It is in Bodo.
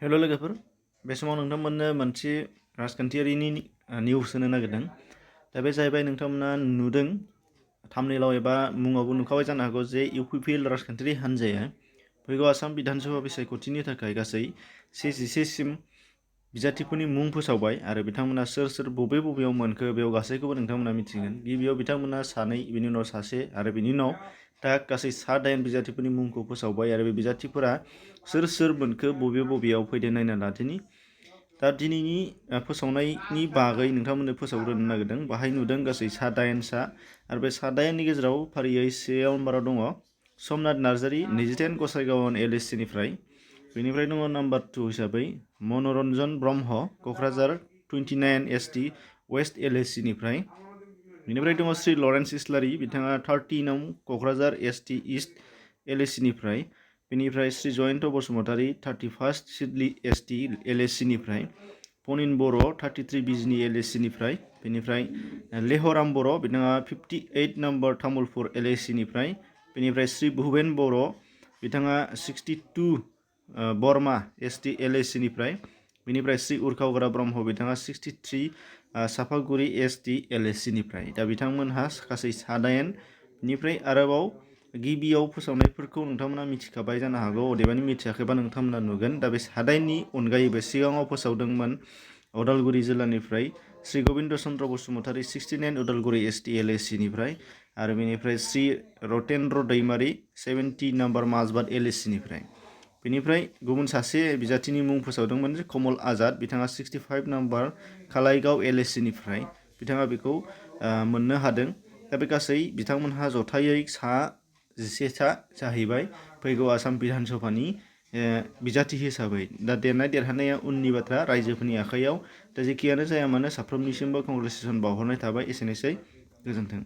हेल' लोगोफोर, बे समाव नोंथांमोननो मोनसे राजखान्थियारिनि निउस होनो नागिरदों। दा बे जाहैबाय नोंथांमोना नुदों थाम्बनेइलाव एबा मुङावबो नुखाबाय जानो हागौ जे इउपिपिएल राजखान्थियारि हान्जाया फैगौ आसाम बिधानसभा बिसायख'थिनि थाखाय गासै 114सिम बिजाथिफोरनि मुं फोसावबाय आरो बिथांमोना सोर सोर बबेयाव मोनखो बेयाव गासैखौबो नोंथांमोना मिथिगोन। गिबियाव बिथांमोना सानै, बिनि उनाव सासे आरो बिनि उनाव दा गासै 8 बिजाथिफोरनि मुंखौ फोसावबाय आरो बे बिजाथिफोरा सोर सोर मोनखो बबेयाव फैदो नायना लादिनि। दा दिनैनि फोसावनायनि बागै नोंथांमोननो फोसावग्रोनो नागिरदों। बाहाय नुदों गासै 8 आरो बे 8नि गेजेराव फारियै सेयाव नाम्बाराव दङ समनाथ नार्जारी 23 गसाइगाव LSC-निफ्राय। बेनिफ्राय दङ नाम्बार 2 हिसाबै मनरन्जन ब्रह्म क'क्राझार 29 ST वेस्ट LSC-निफ्राय। बेनिफ्राय दङ श्री लरेन्स इस्लारि, बिथाङा 30 नं क'क्राझार ST इस्ट LSC-निफ्राय। बेनिफ्राय श्री जयन्त बसुमतारी 31 सिडली ST LSC-निफ्राय। पनिन बर' 33 बिजनी LSC-निफ्राय। बेनिफ्राय लेहराम बर', बिथाङा 58 नम्बर तामुलपुर LSC-निफ्राय। बेनिफ्राय श्री भुबेन बर', बिथाङा 62 बर्मा ST LSC-निफ्राय। बेनिफ्राय श्री उर्खावग्रा ब्रह्म, बिथाङा 63 सापागुरि ST LSC-निफ्राय। दा बिथांमोनहा गासै 8 निफ्राय आरोबाव गिबियाव फोसावनायफोरखौ नोंथांमोना मिथिखाबाय जानो हागौ, अदेबानि मिथियाखैबा नोंथांमोना नुगोन। दा बे 8नि अनगायैबो सिगाङाव फोसावदोंमोन उदालगुरि जिल्लानिफ्राय श्री गबिन्द चन्द्र बसुमतारी 69 उदालगुरि ST LSC-निफ्राय आरो बेनिफ्राय श्री रतेन्द्र दैमारी 70 नम्बर माजबाद LSC-निफ्राय। बेनिफ्राय गुबुन सासे बिजाथिनि मुं फोसावदोंमोन जे कमल आजाद, बिथाङा 65 नम्बर खालाइगाव LSC-निफ्राय। बिथाङा बेखौ मोननो हादों। दा बे गासै बिथांमोनहा जथायै 11 जाहैबाय फैगौ आसाम बिधानसभानि बिजाथि हिसाबै। दा देरनाय देरहानाया उननि बाथ्रा, रायजोफोरनि आखायाव। दा जेखियानो जाया मानो साफ्रोमनिसिमबो कंग्रेचुलेसन बावहरनाय थाबाय। एसेनोसै, गोजोन्थों।